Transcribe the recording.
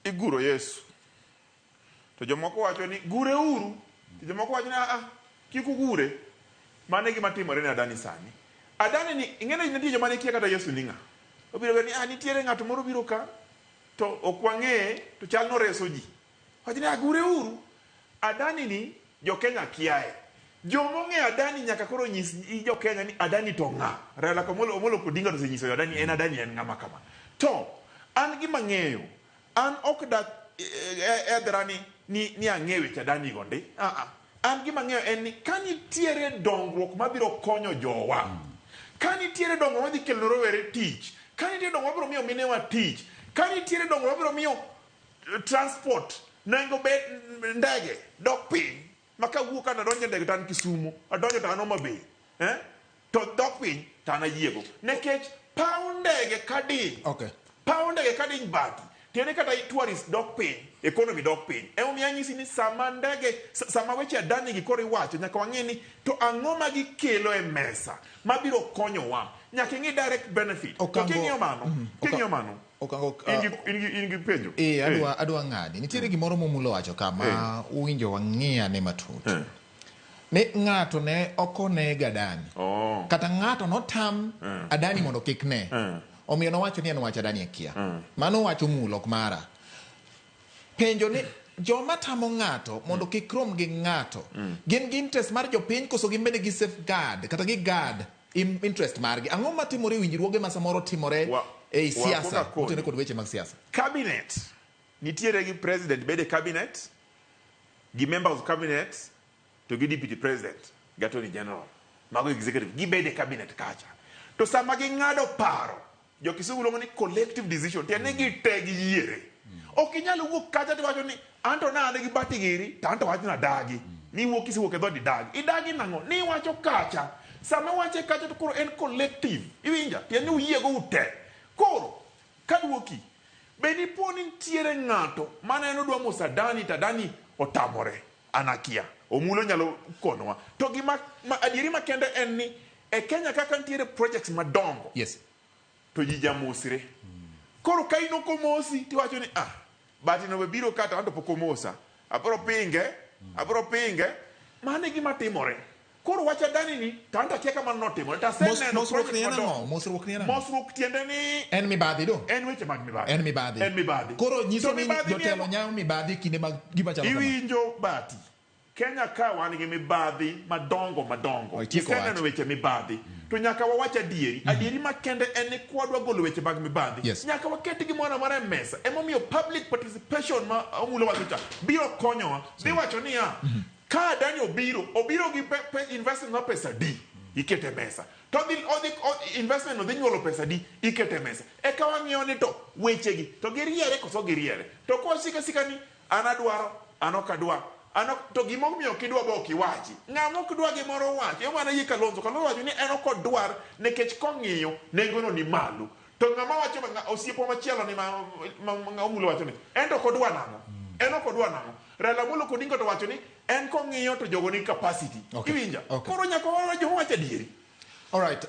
iguro Yesu to jomoko wacho ni gure uru, to jomoko wacho ni aa kik ugure. Mano e gima timore ne Adani sani. Adani ni ing'e ni nitie joma ne kia kata Yesu ni ng'a. Obiro bedo ni ah nitiere ng'at moro biro ka to ok wang'eye to chal noreso ji. Wacho ni ah gure uru. Adani ni jo Kenya kiaye. Joma ong'eyo Adani nyaka koro nyis jo Kenya ni Adani to ng'a. Raila Amolo Odinga to osenyiso Adani en Adani en ng'ama kama. To an gima ang'eyo an ok da edhra ni ni ni ang'e weche Adani go ndi. Ah ah. An gima ang'eyo en ni ka nitiere dongruok mabiro konyo jowa, ka nitiere dongruok madhi kelo ne rowere tich, ka nitiere dongruok mabiro miyo minewa tich, ka nitiere dongruok mabiro miyo transport nengo be ndege dok piny ma kawuok ka nadonjo e ndege to an Kisumo, adonjo to an Homa Bay, eh? To dok piny to an ayiego. Nikech paw ndege ka diny, Okay. paw ndege ka diny bati, tiende kata tourist dok piny, economy dok piny. Emomiyo anyisi ni sama ndege, sama weche Adani gi koro iwacho, nyaka wang'e ni to ang'o ma gikelo e mesa mabiro konyowa. Nyaka ing'i direct benefit. To Okango- king'iyo mano, king'iyo mano, Okango, in gi, in gi, in gi penjo. Eh, adwa adwa ng'adi. Nitiere gimoro momulo wacho ka ma uwinjo wang'i ane matut. Ni ng'ato ne ok oneg Adani. Oh. Kata ng'ato notam Adani mondo kik ne. Omiyo nowacho ni en wach Adani akia. Mano wacho mulo ok mara. Penjo ni joma tamo ng'ato mondo kik rom gi ng'ato gin gi interest mar jopiny koso gin bende gi safeguard kata gi guard interest margi. Ang'o matimore e winjruoge ma samoro timore ei siasa motenore kod weche mag siasa? Cabinet nitiere gi president bede cabinet gi members of cabinet to gi deputy president gi attorney general mago executive gibede cabinet kacha to sama ging'ado paro jo Kisumu luongo ni collective decision tiende ni gite giyiere ok inyal wuok kacha tiwacho ni anto na an gi bati giri to anto wacho ni adagi ni iwuok kisewuok e dhood idagi idagi nang'o ni iwacho kacha sama iwache kacha to koro en collective iwinja tiende ni uyiego ute koro kaduoki Be dipo ni nitiere ng'ato mane en odwa moso Adani to Adani otamore? An akia. Omulo nyalo konowa. To gima ma, adieri makende en ni e Kenya kaka nitiere projects madongo to ji jamosre. Koro ka in ok omosi tiwacho ni ah, Bati no be biro ka to anto pok omosa. Abiro pinge, abiro pinge. Mano e gima timore. Koro wach Adani ni to anto akia kama notimore to aseneno Mosruok ni project en ang'o? madongo. Mosruok ni en ang'o? Mosruok tiende ni En mibadhi do? En weche mag mibadhi. En mibadhi. En mibadhi. Koro nyiso To ni mibadhi ni jotelo en- nyayo mibadhi e kinde mag gima chalo kama. Iwinjo Bati. Kenya ka wan gi mibadhi madongo madongo. Oh, itieko Iseneno wach. weche mibadhi. To nyaka wawach adieri. Adieri makende en ni kwadwa golo weche mag mibadhi. Nyaka waket gimoro amora e mesa. Emomiyo public participation ma Omulo wacho cha biro konyowa. Dhi wacho niya, Ka Adani obiro, obiro gi pe, pe, investment mar pesa di ikete e mesa. To odhi, odhi, odhi, investment no dhi nyuolo pesa di ikete e mesa. Eka wang'iyo ni to wechegi to giriere koso giriere. To kwa sika sika ni an adwaro, an ok adwa. An ok, to gima omiyo ok idwa be ok iwachi. Ng'ama ok dwa gimoro owacho. Ema mana yie Kalonzo. Kalonzo wacho ni en ok odwar nikech kong'iyo nengono ni malo. To ng'ama wacho osiepwa machielo ni ma, ma, ma, Omulo wacho ni en to ok odwa nang'o? En ok odwa nang'o? Raila Amolo Odinga to wacho ni en kong'iyo to jogo ni capacity. Okay. Iwinja? Okay. Koro nyaka wawacho wach adieri. All right.